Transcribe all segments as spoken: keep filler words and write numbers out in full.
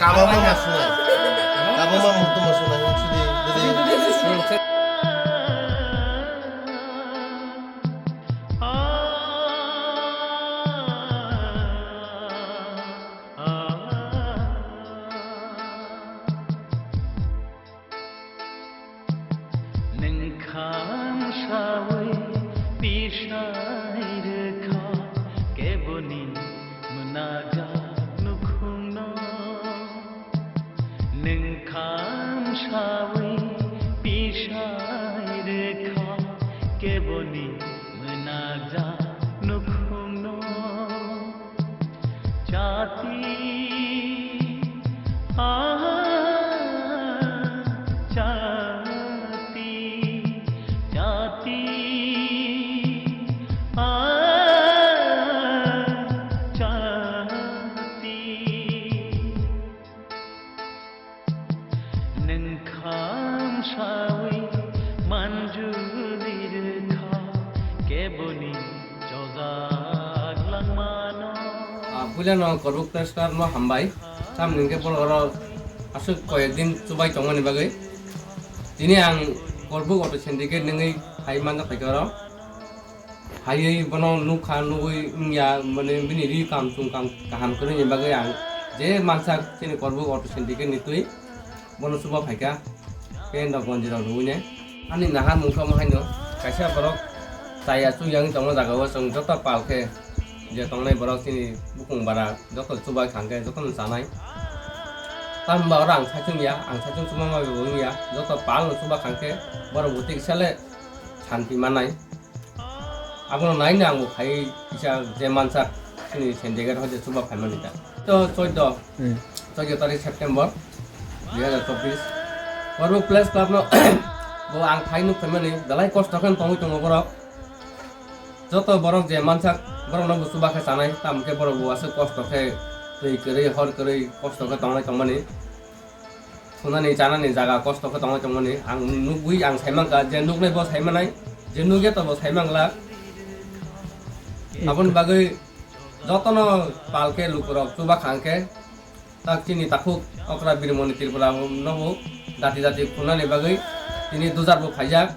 Kabangma ma sunai. Kabangma muktuma sunai, sudi, sudi. Nwng kham sawi pisai rwkha keboni mwnajak nukhungno. Nwng kham sawi pisai rwkha keboni mwnajak nukhungno. Chati, ah, chati, chati, ah, chati. Nwng kham sawi manjuli rwkha keboni chojak langmano. Ah, puilano Korbuk Press Club no hambai. Tamni hwnkhe borok oro aswk koyek din chubai tongmani bagwi. Tini ang Korbuk Auto Syndicate nungwi phai manjak phaikha oro. Haiwi bono nukha, nugwi wngya, mane bini ri kam chum kam kaham kwrwini bagwi ang je mansak chini Korbuk Auto Syndicate ni twi bono chuba phaikha, pant rok gonji rok rwwi ne. Ani naharmung khe omo haino, kaisa borok chaya chukya wngwi tongma jaga o chwng joto pal khe je tongnai borok chini bukung bara joto chuba khang khe jotono chanai. Tamni ba oro ang saichung ya, ang saichung chuba ma bo wngya, joto pal no chuba khang khe borok bo tiksa le santi manai. Abono naina ang bo phai kisa je mansak chini Syndicate hoite chuba phaimani ta. To chaudo, Hmm. chaudo tarik September dui hazar chobbish. Korbuk Press Club no bo ang phai nuk phaimani, belai kosto khe tongwi tongo borok. Joto borok je mansak borok no bo chuba khe chanai, tamo khe borok bo aswk kosto khe twi kwrwi hor kwrwi kosto khe tongnai tongmani. Thunani chanani jaga kosto khe tongwi tongmani ang nukgwi ang saimangkha je nuknai bo saimanai, je nukya to bo saimangla. Aboni bagwi jotono palkhe lukurok chuba khangkhe tak chini takhuk okra birmoni Tripura nobo dati dati khunani bagwi tini dujar bo phaijak.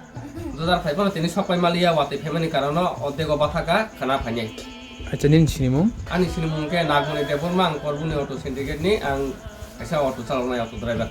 Dujar phaiphano tini sokpai maliya watwi phaimani karono ordego bathaka khana phainai. Acha, nini sinimung? Ani sinimung khe Nagmani Debbarma, ang Korbuni Auto Syndicate ni, ang kaisa auto chaloknai, auto driver.